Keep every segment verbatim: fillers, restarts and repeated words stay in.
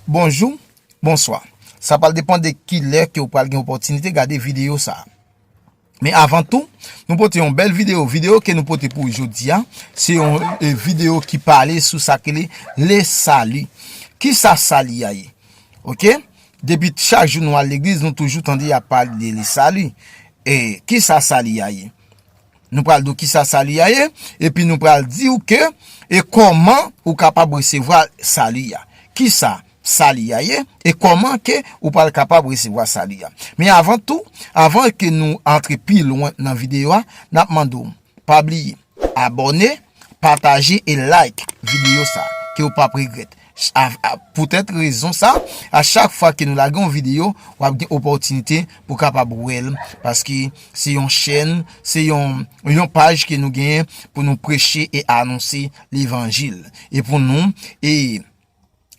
Bonjou, bonswa. Sa pral depann de ki lè ke w pral gen opòtinite gade videyo sa a. Men avan tou, nou pote yon bèl videyo. Videyo ke nou pote pou jodi a, se yon e, videyo ki pale sou sa ke le, le sali. Ki sa sali a ye? Oke? Depi chak jou nou al legliz, nou toujou tande y ap pale de le sali. E ki sa sali a ye? Nou pral di w ki sa sali a ye, epi nou pral di w ke e kòman ou kapab resevwa sali a. Ki sa sali a ye, e kòman ke ou pral kapab resevwa sali a. Men avan tou, avan ke nou antre pi lwen nan videyo a, n ap mande w, pa bliye abòne, pataje e like videyo sa, ke w p ap regrèt. A, a, poutèt rezon sa, a chak fwa ke nou lage yon videyo, w ap gen opòtinite pou kapab wè l, paske se yon chèn, se yon, yon paj ke nou genyen pou nou preche e anonse levanjil. E pou nou, e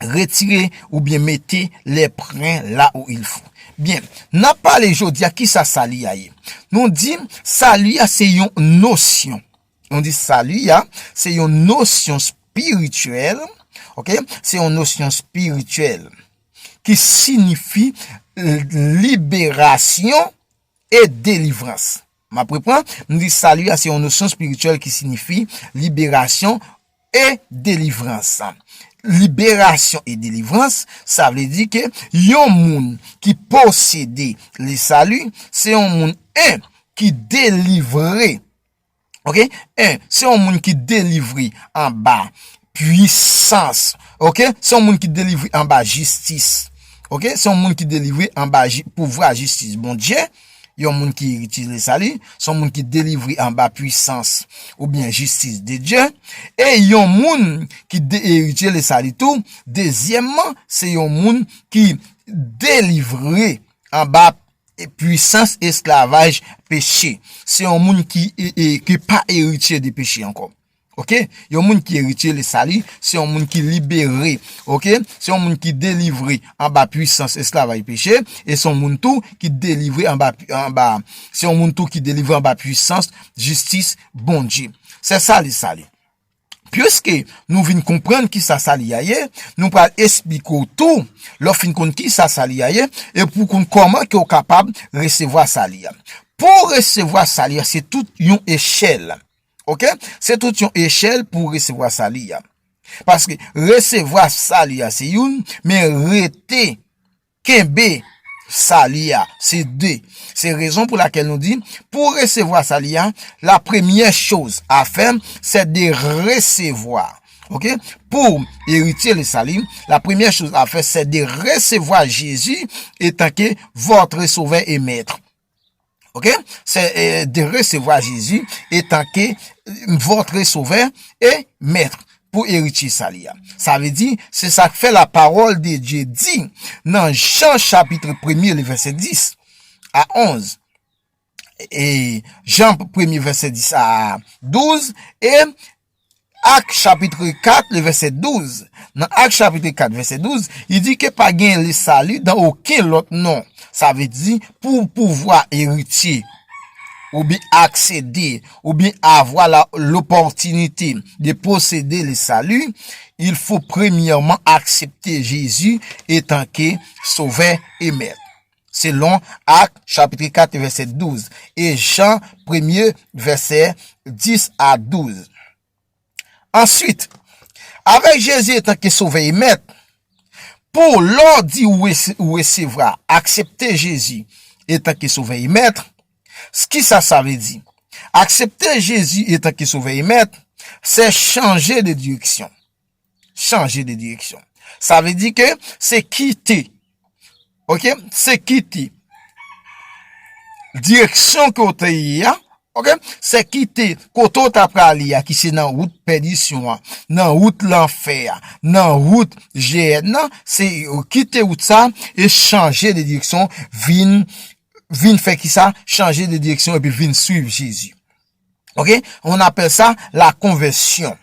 retire oubyen mete les freins là où il faut. Byen, n ap pale jodi a ki sa sali a ye. Nou di sali a se yon nosyon. Nou di sali a se yon nosyon spirityèl, oke? Se yon nosyon spirityèl ki siyifi liberasyon e delivrans. M ap reprann, m di sali a se yon nosyon spirityèl ki siyifi liberasyon e delivrans. Liberasyon e delivrans, sa vle di ke yon moun ki posede le sali, se yon moun, en, ki delivre. Oke? En, se yon moun ki delivre anba pwisans. Oke? Se yon moun ki delivre anba jistis. Oke? Se yon moun ki delivre anba ji-, pouvwa jistis Bondye. Yon moun ki eritye le sali, se yon moun ki delivre anba pwisans oubyen jistis de Dye. E yon moun ki de-, eritye le sali tou, dezyèmman, se yon moun ki delivre anba e, pwisans esklavaj peche. Se yon moun ki, e, e, ki pa eritye de peche ankò. Oke? Yon moun ki eritye le sali, se yon moun ki libere. Oke? Se yon moun ki delivre anba pwisans esklavaj peche, e se yon moun tou ki delivre anba, anba, se yon moun tou ki delivre anba pwisans jistis Bondye. Se sa le sali. Piske nou vin konprann ki sa sali a ye, nou pral esplike w tou, lè w fin konn ki sa sali a ye, e pou w konn kòman ke w kapab resevwa sali a. Pou w resevwa sali a, se tout yon echèl. Oke? Se tout yon echèl pou w resevwa sali a. Paske resevwa sali a se youn, men rete kenbe sali a, se de. Se rezon pou lakèl nou di, pou resevwa sali a, la première chose à faire, c'est de recevoir. Oke? Pou eritye le sali, la première chose à faire, c'est de recevoir Jésus étant que votre sauveur et maître. Oke? C'est, euh, de recevoir Jésus étant que, euh, votre sauveur et maître, pou eritye sali a. Sa vle di, se sa k fè la parole de Dieu di nan Jan chapit premye, le vèsè dis a onz. E Jan premye, vèsè dis a douz, e Ak chapit kat, le vèsè douz. Nan Ak chapit kat, vèsè douz, li di ke pa gen le sali dan okenn lòt non. Sa vle di, pou w pouvwa eritye, oubyen aksede, oubyen avoir la, l'opportunité de posséder le salut, il faut premièrement accepter Jésus étant que Sauveur et Maître. Selon Ak chapit kat, vèsè douz, e Jan premye, vèsè dis a douz. Answit, avèk Jezi etanke Sovè e Mèt, pou lè w di ou rese-, ou resevwa, aksepte Jezi etanke Sovè e Mèt, s-, kisa sa vle di? Aksepte Jezi etanke Sovè e Mèt, se chanje de direksyon. Chanje de direksyon. Sa vle di ke se kite. Oke? Se kite direksyon ke w te ye a. Oke? Se kite kote w ta prale a, ki se nan wout pèdisyon an, nan wout lanfè a, nan wout jeyèn nan, se kite wout sa e chanje de direksyon, vin, vin fè kisa? Chanje de direksyon epi vin swiv Jezi. Oke? On appelle ça la conversion.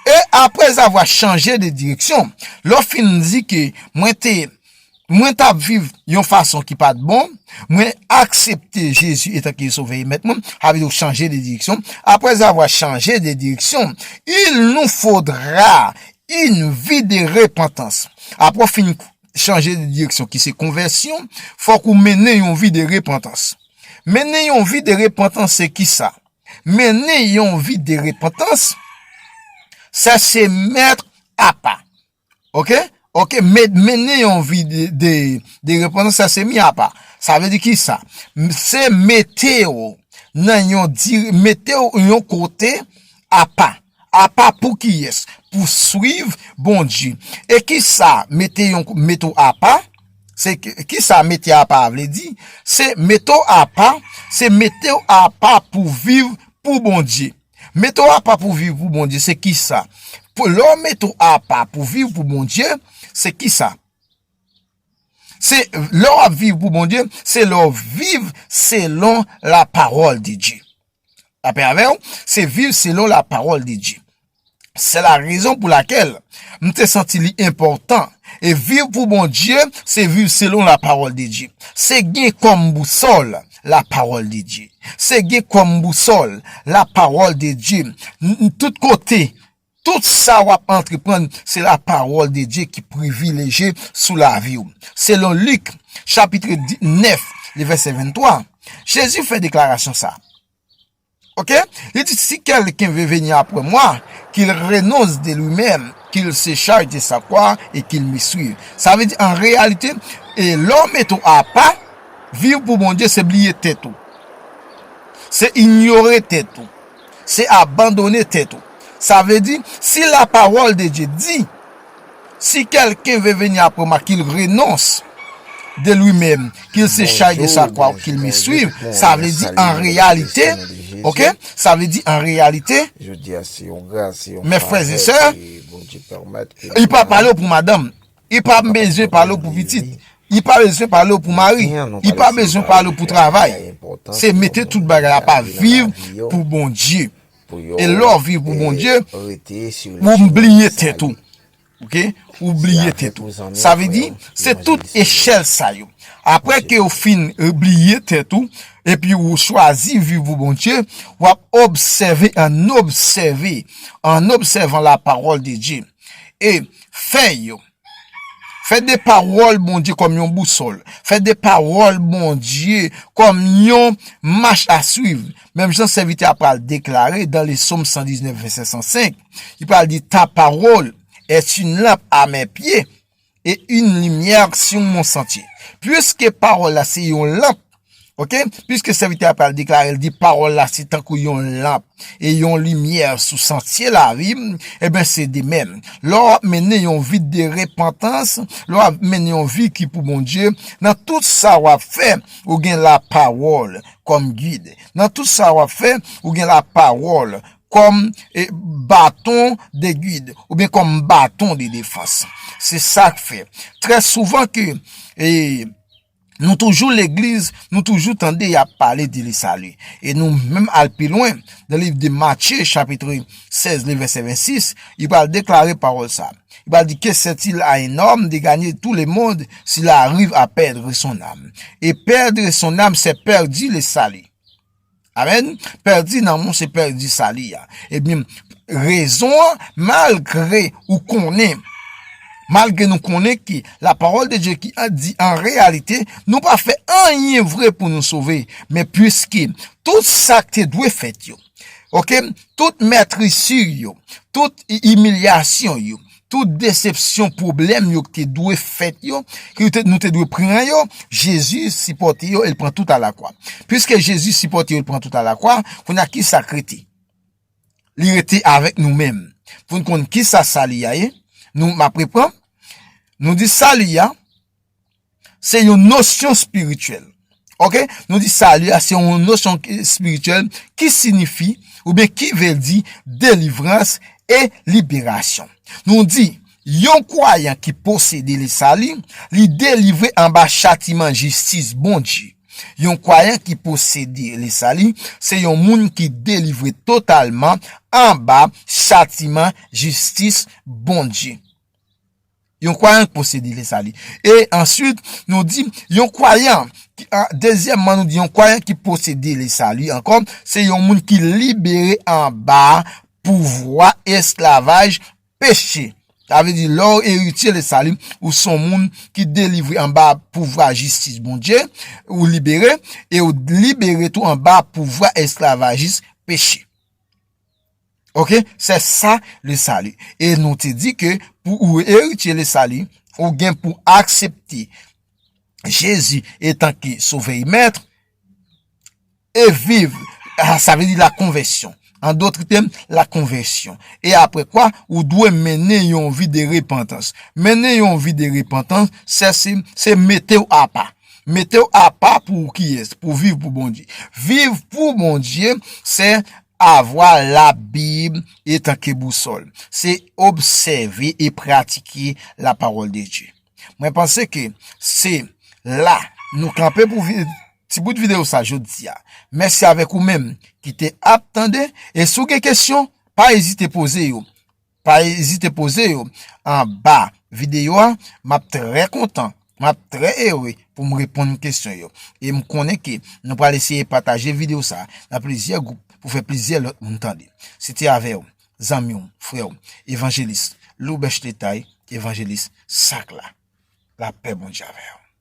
E après avoir changé de direction, lè w fin di ke mwen te, mwen t ap viv yon fason ki pa t bon, mwen aksepte Jezi etanke Sovè e Mèt mwen, sa vle di w chanje de direksyon. Après avoir changé de direction, il nous faudra une vie de repentance. Apre w fin chanje de direksyon, ki se konvèsyon, fòk ou mennen yon vi de repantans. Mennen yon vi de repantans se kisa? Mennen yon vi de repantans, sa se mèt apa. Oke? Oke, men- mennen yon vi de, de, de repantans, sa se mi apa. Sa vle di kisa? M- Se mete w nan yon di- mete w yon kote apa. Apa pou kiyès? Pou swiv Bondye. E kisa mete yon mete w apa? Se ki- kisa mete apa vle di? Se mete w apa, se mete w apa pou viv pou Bondye. Mete w apa pou viv pou Bondye, se kisa? Pou lè w mete w apa pou viv pou Bondye, se kisa? Se lè w ap viv pou Bondye, se lè w viv selon la parole de Dieu. Lapè avè w, se viv selon la parole de Dieu. Se la rezon pou lakèl m te santi li enpòtan. E viv pou Bondye, se viv selon la parole de Dieu. Se gen kòm bousòl la parole de Dieu. Se gen kòm bousòl la parole de Dieu. N- n- Tout kote, tout sa w ap antreprann, se la parole de Dieu ki privilejye sou lavi w. Selon Lik, chapit nèf, le vèsè venntwa, Jezi fè deklarasyon sa. Oke? Li di, si quelqu'un veut venir après moi, qu'il renonce de lui-même, qu'il se charge de sa croix et qu'il me suive. Sa vle di, an reyalite, e lè w mete w apa, viv pou Bondye, se bliye tèt ou. Se inyore tèt ou. Se abandone tèt ou. Sa vle di, si la parole de Dieu dit, si quelqu'un veut venir après moi, qu'il renonce de lui-même, qu'il se charge de sa croix, qu'il me suive, sa vle di an reyalite, oke? Sa vle di an reyalite, mes frères et sœurs, li pa pale w pou madanm, li pa bezwen pale w pou pitit, li pa bezwen pale w pou mari, li pa bezwen pale w pou travay. Se mete tout bagay apa, viv pou Bondye. E lè w viv pou Bondye, ou bliye tèt ou. Oke? Ou bliye tèt ou. Sa vle di, se tout echèl sa yo. Apre ke w fin, e, bliye tèt ou, epi ou chwazi viv pou Bondye, w ap obsève, an obsève, an obsèvan la parole de Dieu. E fè yo. Fè de pawòl Bondye kòm yon bousòl. Fè de pawòl Bondye kòm yon mach a swiv. Menm jan sèvitè a pral deklare dans le Psaume cent dix-neuf, verset cent cinq, li pral di, ta parole est une lampe à mes pieds et une lumière sur mon sentier. Piske pawòl la se yon lanp, oke? Piske sèvitè a pral deklare, l di, pawòl la se tankou yon lanp e yon limyè sou santye lavi m, ebyen, se de menm. Lè w ap mennen yon vi de repantans, lè w ap mennen yon vi ki pou Bondye, nan tout sa w ap fè, ou gen lapawòl kòm gid. Nan tout sa w ap fè, ou gen lapawòl kòm, e, baton de gid, oubyen kòm baton de defans. Se sa k fè. Trè souvan ke, e, nou toujou legliz, nou toujou tande y ap pale de le salut. E nou menm al pi lwen, nan liv de Matye, chapit sèz, le vèsè vennsis, li pral deklare pawòl sa. Li pral di, que sert-il à un homme de gagner tout le monde s'il arrive à perdre son âme? Et perdre son âme, c'est perdre le salut. Amèn. Pèdi nanm ou se pèdi sali a. Ebyen, rezon an, malgre ou konnen, malgre nou konnen ke la parole de Dieu ki an, di an reyalite, nou pa fè anyen vre pou nou sove, men piske tout sa k te dwe fèt yo, oke, tout mètrisir yo, tout i- imilyasyon yo, tout desepsyon, pwoblèm yo ki te dwe fèt yo, ke te- nou te dwe pran yo, Jezi sipòte yo e l pran tout a la kwa. Piske Jezi sipòte yo, l pran tout a la kwa, kounye a ki sa k rete? Li rete avèk nou menm. Pou n konn ki sa sali a ye, nou m ap reprann. Nou di sali a, se yon nosyon espirityèl. Oke? Nou di sali a se yon nosyon espirityèl ki siyifi oubyen ki vle di delivrans e liberasyon. Nou di, yon kwayan ki posede le sali, li delivre anba chatiman jistis Bondye. Yon kwayan ki posede le sali, se yon moun ki delivre totalman anba chatiman jistis Bondye. Yon kwayan ki posede le sali. E answit, nou di, yon kwayan, ki- a- dezyèmman, nou di, yon kwayan ki posede le sali ankò, se yon moun ki libere anba pouvwa esklavaj peche. Sa vle di, lè w eritye le sali, ou se yon moun ki delivre anba pouvwa jistis Bondye, ou libere, e ou libere tou anba pouvwa esklavajis peche. Ok? Se sa le sali. E nou te di ke pou ou eritye le sali, ou gen pou aksepte Jezi etan ke sovè e mèt, e viv, ah, sa vle di la konvèsyon. An dòt tèm, la konvèsyon. E apre kwa, ou dwe mennen yon vi de repantans. Mennen yon vi de repantans, se, se, se mete w apa. Mete w apa pou kiyès? Pou viv pou Bondye. Viv pou Bondye, se avwa Labib etan ke bousòl. Se obsève e pratike la parole de Dieu. Mwen panse ke se la nou kanpe pou vi-, ti bout videyo sa jodi a. Mèsi avèk ou menm ki te ap tande. E si w gen kesyon, pa ezite poze yo. Pa ezite poze yo anba videyo a. M ap trè kontan, m ap trè ere pou m reponn kesyon yo. E m konnen ke nou pral eseye pataje videyo sa nan plizyè gwoup pou fè plizyè lòt moun tande. Se te avè w, zanmi w, frè w, evanjelis Loubèch Letay, evanjelis Sak La. Lapè Bondye avè w.